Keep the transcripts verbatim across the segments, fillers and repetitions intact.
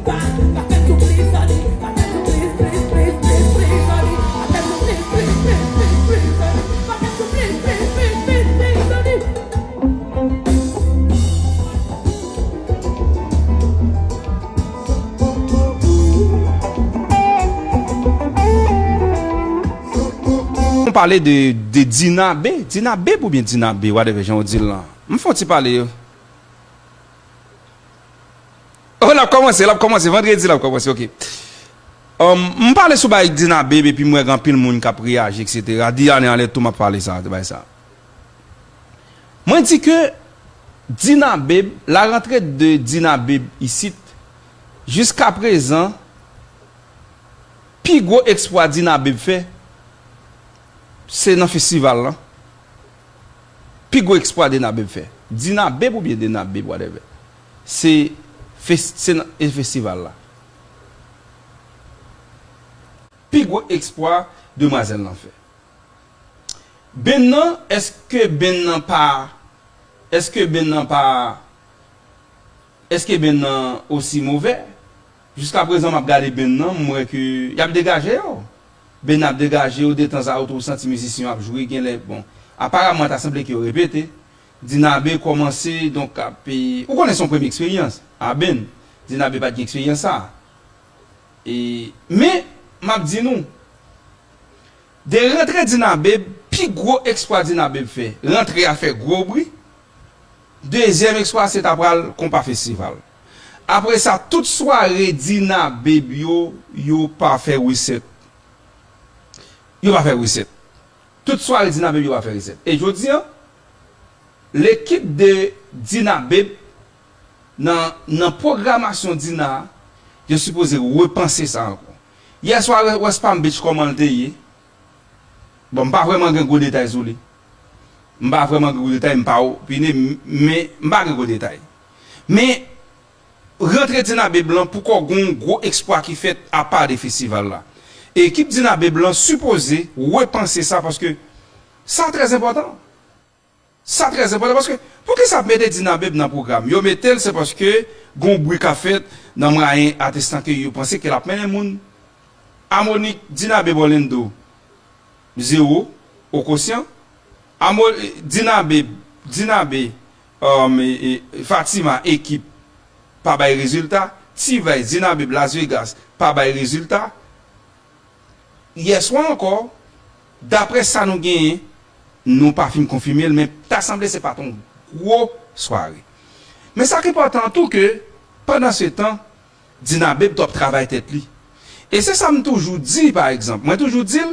Nou pale de, de Dina B, Dina B oubyen Dina B, whatever jan w di l lan. M fè yon ti pale. Oh, l ap kòmanse, l ap kòmanse. Vandredi, l ap kòmanse, ok. Um, m pale sou bagay Dina B, epi m wè gen anpil moun k ap reyaji, et cetera. Diane anlè tou, m ap pale sa, de bagay sa. Mwen di ke Dina Babe, la rantre de Dina Babe isit, jiska prezan, pi gwo eksplwa Dina Babe fè, se nan festival lan. Pi gwo eksplwa Dina Babe fè. Dina Babe oubyen Dina Babe, whatever. Se fes-, se nan, e festival la. Pi gwo eksplwa demwazèl lan fè. Band nan, èske band nan pa, èske band nan pa, èske band nan osi movè? Jiska prezan, m ap gade band nan, m wè ke y ap degaje yo. Band nan ap degaje yo, detanzantan ou santi mizisyen yo ap jwe, genlè, bon, aparaman, ta sanble ke yo repete. Dina B kòmanse, donk, ap, e, ou konnen se yon premye eksperyans a band. Dina B pa t gen eksperyans sa a. E, men, m ap di nou, de rantre Dina Babe, pi gwo eksplwa Dina Babe fè, rantre a fè gwo bri. Dezyèm eksplwa, se ta pral Konpa Festival. Apre sa, tout sware Dina Babe yo, yo pa fè resèt. Yo pa fè resèt. Tout sware Dina Babe yo pa fè resèt. E jodi a, lekip de Dina Babe nan, nan pwogramasyon Dina a, yo sipoze repanse sa ankò. Yèswa, West Palm Beach, kòman l te ye? Bon, m pa vrèman gen gwo detay sou li. M pa vrèman gen gwo detay, m pa opine, m, men m pa gen gwo detay. Men, rantre Dina Babe lan, poko gen yon gwo eksplwa ki fèt apa de festival la. E ekip Dina Babe lan sipoze repanse sa, paske sa trè enpòtan. Sa trè enpòtan paske, poukisa ap mete Dina Babe nan pwogram? Yo mete l, se paske gon bri k ap fèt nan mwayen atestan ke yo panse ke l ap mennen moun. Amonik, Dina Babe, Orlando, zewo, Okosyan. Amo-, Dina Babe, Dina Babe, um, e, e, Fatima, ekip, pa bay rezilta. T-Vice, Dina Babe, Las Vegas, pa bay rezilta. Yèswa ankò, daprè sa nou genyen, nou pa fin konfime l, men ta sanble se pa t yon gwo sware. Men sa k enpòtan tou ke, pandan se tan, Dina Babe t ap travay tèt li. E se sa m toujou di, pa egzanp. Mwen toujou di l,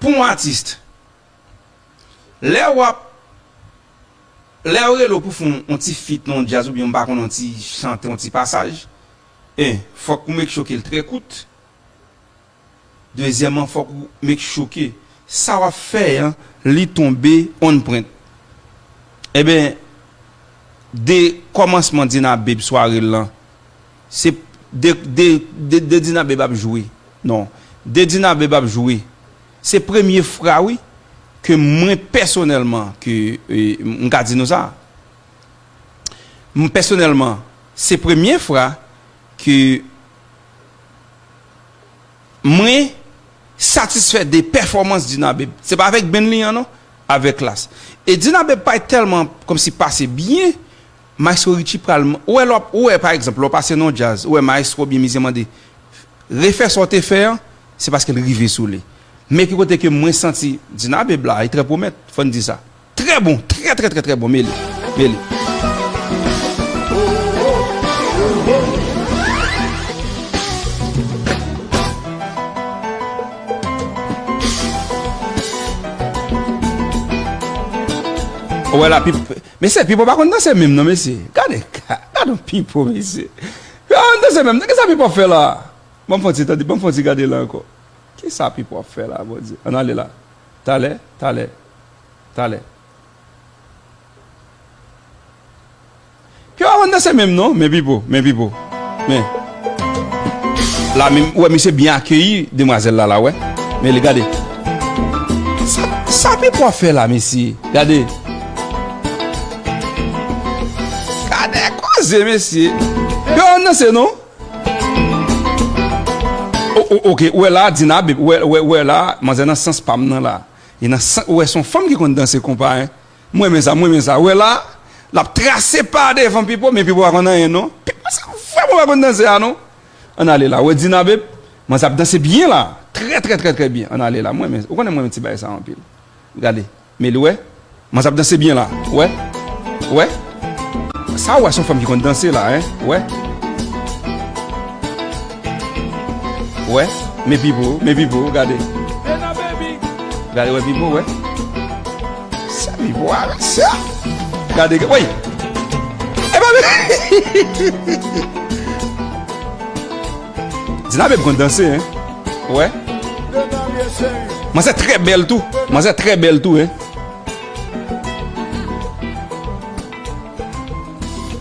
pou yon atis, lè w ap, lè yo rele w pou fè yon, yon ti feat nan yon djaz oubyen m pa konn yon ti chante, yon ti pasaj, e, fòk ou make sure ke l trè kout. Dezyèmman, fòk ou make sure ke sa w ap fè an, li tonbe on point. Enben, de kòmansman Dina Babe sware l lan, se de, de, de, de Dina Babe ap jwe. Non. De Dina Babe ap jwe. Se premye fwa, wi, ke mwen pèsonèlman, ke, e, m ka di nou sa. Mwen pèsonèlman, se premye fwa ke mwen satisfè de pèfòmans Dina Babe. Se pa avèk band li an non, avèk Klass. E Dina Babe pa t tèlman kòmsi pase byen, Maestro Richie pral, ou wè, lè w ap, ou wè, pa egzanp, lè w pase nan yon djaz, ou wè maestro oubyen mizisyen mande, refè sa w te fè an, se paske l rive sou li. Men ki kote ke mwen santi Dina Babe la, li trè pwomèt, fò n di sa. Trè bon, trè, trè, trè, trè bon, mele, mele. Ou wè la, Pipo, mesye, Pipo pa konn danse menm non, mesye. Gade, gade yon Pipo, mesye. Pipo pa konn danse menm non, kisa Pipo ap fè la? Ban m fè yon ti tande, ban m fè yon ti gade la ankò. Kisa Pipo ap fè la, Bondye? Ann ale la. Talè, talè, talè. Pipo pa konn danse menm non, men Pipo, men Pipo. Men. La menm, ou wè misye byen akeyi demwazèl la, la, wè. Men li gade. Sa, sa Pipo ap fè la, mesye? Gade. Gade koze, mesye. Pipo pa konn danse, non. O, o, oke, ou wè la, Dina Beb, ou wè, ou wè, ou wè la, manzè nan sans pa m nan la. E nan sans, ou wè, se yon fanm ki konn danse konpa, en. Mwen renmen sa, mwen renmen sa. Ou wè la, l ap trase pa devan Pipo, men Pipo pa konn anyen, non. Pi-, manzè vrèman pa konn danse a, non. Ann ale la. Ou wè Dina Beb, manzè ap danse byen la. Trè, trè, trè, trè byen. Ann ale la. Mwen renmen, ou konnen mwen renmen ti bagay sa anpil. Gade. Men li wè. Manzè ap danse byen la. Wè. Wè. Sa wè se yon fanm ki konn danse la, en. Wè. Wè. Men Pipo, men Pipo, gade. Gade, wè Pipo, wè. Sa Pipo a, mesye. Gade, wè. E pa Dina Beb konn danse, en. Wè. Manzè trè bèl tou. Manzè trè bèl tou, en.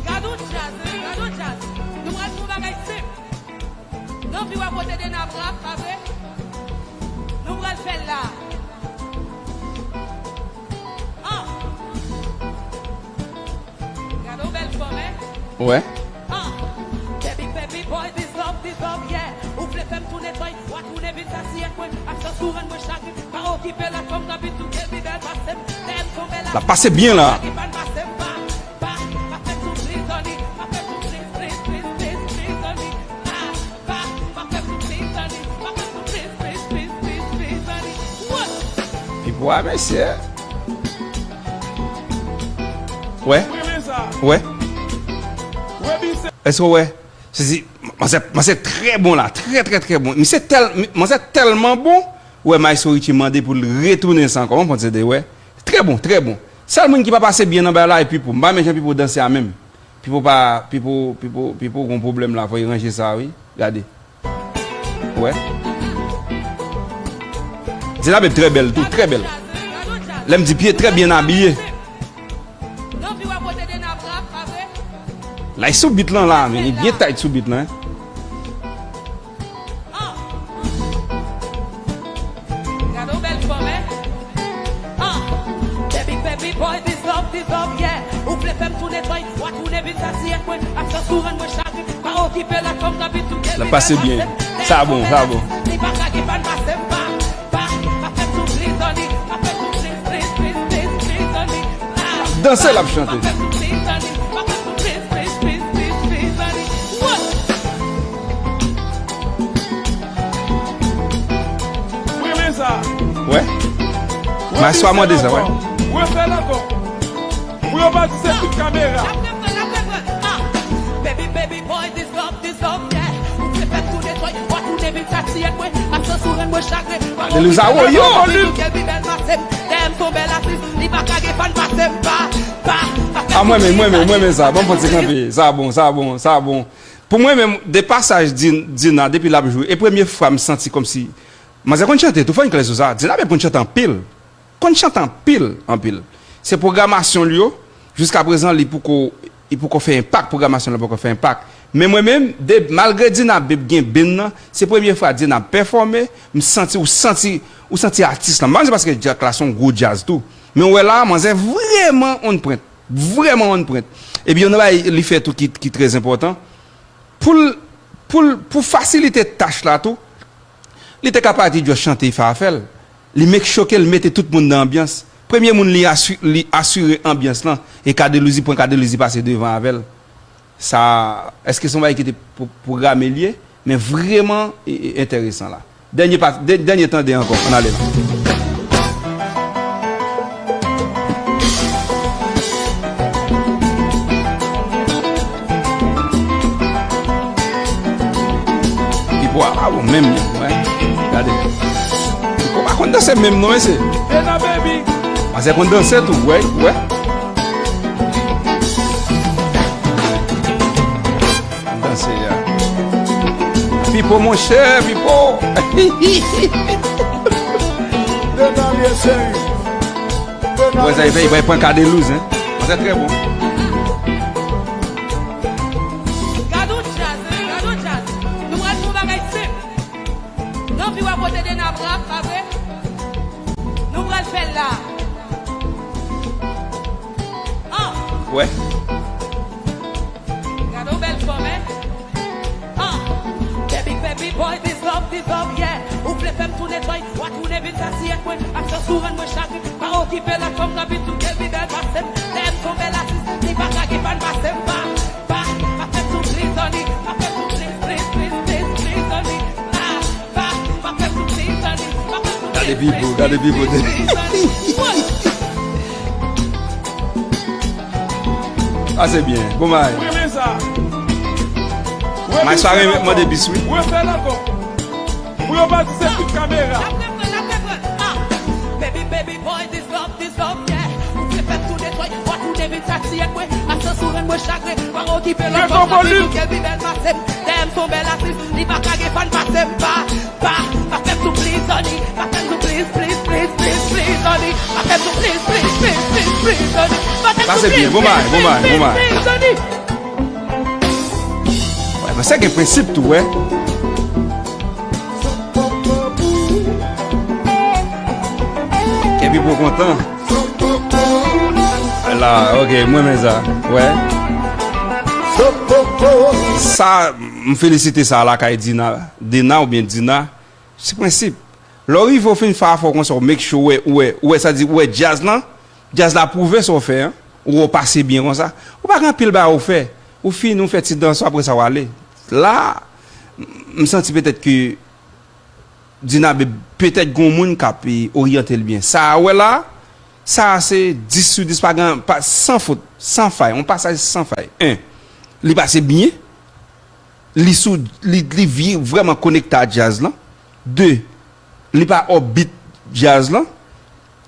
Gad on djaz, en, gad on djaz. Nou pral fè yon bagay senp. Nan vi w ap pote de nabra, pa vre? Nou pral fè l la. Ah! Gade yon bèl fanm, en. Wè. Ah! Baby, baby boy, this love, this love, yeah. Ou vle fè m tounen tank bwa, tounen vin sa si èk mwen. Absans ou rann mwen chagren. Pa okipe lòt fanm nan vin touke l pi bèl pase m. Lè m tonbe la. L ap pase byen la. Ki pa n pase m pa, pa, pa fè m sou please, honey. Pa fè m sou please, please, please, please, please, honey. Ah, pa, pa fè m sou please, honey. Pa fè m sou please, please, please, please, please, honey. What? Pipo a, mesye. Wè. Mwen renmen sa. Wè. Wè, Bisè. Èske w wè? Sezi, manzè, manzè trè bon la, trè, trè, trè bon. Misye tèl, manzè tèlman bon, ou wè Maestro Richie mande pou l retounen sa ankò. Ou konprann se de, wè. Trè bon, trè bon. Sèl moun ki pa pase byen nan bagay la, e Pipo. M pa renmen jan Pipo danse a menm. Pipo pa, Pipo, Pipo, Pipo gon pwoblèm la, fò y ranje sa, wi. Gade. Wè. Dina Beb trè bèl tou, trè bèl. Lè m di byen, trè byen abiye. Nan vi w ap pote de nabra, pa vre? La, li sou beat lan la, men li byen tight sou beat lan, en. Ah! Gade yon bèl fanm, en. Ah! Baby, baby boy, this love, this love, yeah. Ou vle fè m tounen tank bwa, tounen vin sa si èk mwen. Absans ou rann mwen chagren. Pa okipe lòt fanm nan vin touke l. L ap pase byen. Sa bon, sa bon. Li pa ka gen pa n pase m pa. Pa, pa fè m sou please, honey. Pa fè m sou please, please, please, please, please, honey. Ah, danse, l ap chante. Pa fè m sou please, honey. Pa fè m sou please, please, please, please, please, honey. What? Mwen renmen sa. Wè. Maestro a mande sa, wè. Refè l ankò. Pou yo pa di se tout kamera. L ap reprann, l ap reprann. Ah. Baby, baby boy, this love, this love, yeah. Ou vle fè m tounen tank bwa, tounen vin sa si èk mwen. Absans ou rann mwen chagren. Delouz a woyo. A mwen menm, mwen menm, mwen menm sa. Ban m fè ti kanpe. Sa bon, sa bon, sa bon. Pou mwen menm, de pasaj Din-, Dina, depi l ap jwe, e premye fwa m santi kòmsi, manzè konn chante tou, fò n klè sou sa. Dina Beb konn chante anpil. Konn chante anpil, anpil. Se pwogramasyon l yo, jiskaprezan, li poko, li poko fè enpak, pwogramasyon l la poko fè enpak. Men mwen menm, de, malgre Dina Beb gen band nan, se premye fwa Dina pèfòme, m santi, ou santi, ou santi atis lan. M pa di se paske Jack la se yon gwo djaz tou. Men ou wè la, manzè vrèman on pwent. Vrèman on pwent. Epi yon bagay li fè tou ki, ki trè enpòtan. Pou l, pou l, pou fasilite tach la tou, li te ka pati just chante, e fè afè l. Li make sure ke l mete tout moun nan anbyans. Premye moun li asi-, li asire anbyans lan, e Cadelousy, pran Cadelousy pase devan avè l. Sa, èske se yon bagay ki te pwo-, pwograme l ye? Men vrèman, e, e, enteresan la. Dènye pa, dè-, dènye tande ankò. Ann ale la. Pipo a pa bon menm, wè. Gade. Pipo pa konn danse menm non, mesye. Manzè konn danse tou, wè, wè. Danse a. Pipo, monchè, Pipo. Dedan l ye, cheri. Dedan l ye, cheri. Wè sa, li pran Cadelouse, en. Sa trè bon. Gad on djaz, en, gad on djaz. Nou pral fè yon bagay senp. Nan vi w ap pote de nabra, pa vre? Nou pral fè l la. Ah! Wè. Gade yon bèl fanm, en. Kipe lòt fanm nan bit ou ke l pi bèl pase m. Lè m se yon bèl atis, li pa ka gen fan pase m. Pa, pa, pa fè m soufri, Zoni. Pa fè m soufri, please, please, please, please, Zoni. Pa, pa, pa fè m soufri, Zoni. Pa fè m soufri, Gade Pipo, gade Pipo. Woy! Pase byen, bon bagay. Mwen renmen sa. May sa renmen mande bis wi. Refè l ankò. Pou yo pa di se tout kamera. N ap reprann, n ap reprann. Ah. Baby, baby boy, this love, this love, yeah. Ou vle fè m tounen twòp, w ap tounen vit sa ti èk mwen. Absans ou rann mwen chagren. Pa okipe lòt fanm nan bit ou ke l pi bèl pase m. Dèyè m se yon bèl atis, li pa ka gen fan pase m. Pa, pa, pa fè m soufri, Zoni. Pa fè m soufri, please, please, please, please, please, Zoni. Pa fè m soufri, please, please, please, please, please, Zoni. Pa fè m soufri, please, please, please, please, Zoni. Wè, men sa gen prensip tou, wè. Kè Pipo kontan. La, ok, mwen men sa. Wè. Sa, m felisite sa lakay Dina, Dena oubyen Dina. Se prensip. Lè w rive w fin fè afè w konsa, w make sure w wè, w wè, w wè, sa di, w wè djaz lan, djaz la pwouve sa w fè an, ou wè w pase byen konsa. Ou pa gen anpil bagay ou fè. Ou fini, ou fè ti dans ou, apre sa w ale. La, m santi petèt ke Dina Babe, petèt gon moun k ap, e, oryante l byen. Sa a wè la, sa a se dis sou dis, pa gen, pa, san fot, san fay, yon pasaj san fay. En, li pase byen, li sou, li, li vye vrèman konekte a djaz lan. De, li pa off beat djaz lan.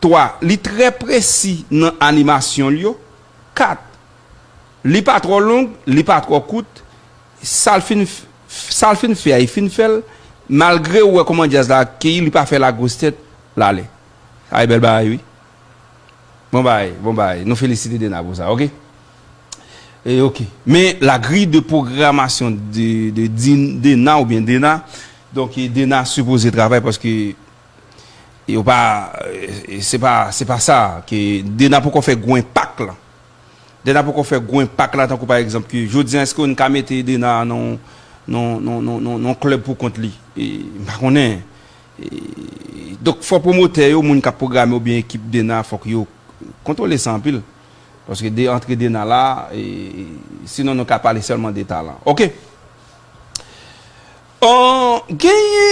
Twa, li trè presi nan animasyon l yo. Kat, li pa twò long, li pa twò kout. Sa l fin, f- sa l fin fè a, li fin fè l. Malgre ou wè kòman djaz la akeyi, li pa fè lagwostèt, l ale. Sa e bèl bagay, wi. Bon bagay, bon bagay. Nou felisite Dena pou sa, ok? E, ok. Men, la grille de programmation de, de Din- Dena oubyen Dena, donk, e Dena sipoze travay paske yo pa, e, se pa, se pa sa, ke Dena poko fè gwo enpak lan. Dena poko fè gwo enpak la, tankou pa egzanp, ke jodi a, èske n ka mete Dena nan, nan, nan, nan, nan, nan klèb pou kont li? E, m pa konnen. E, donk, fò pwomotè yo, moun k ap pwograme oubyen ekip Dena, fòk yo kontwole sa anpil. Paske de antre Dena la, e, sinon nou ka pale sèlman de talan. Ok. An, genyen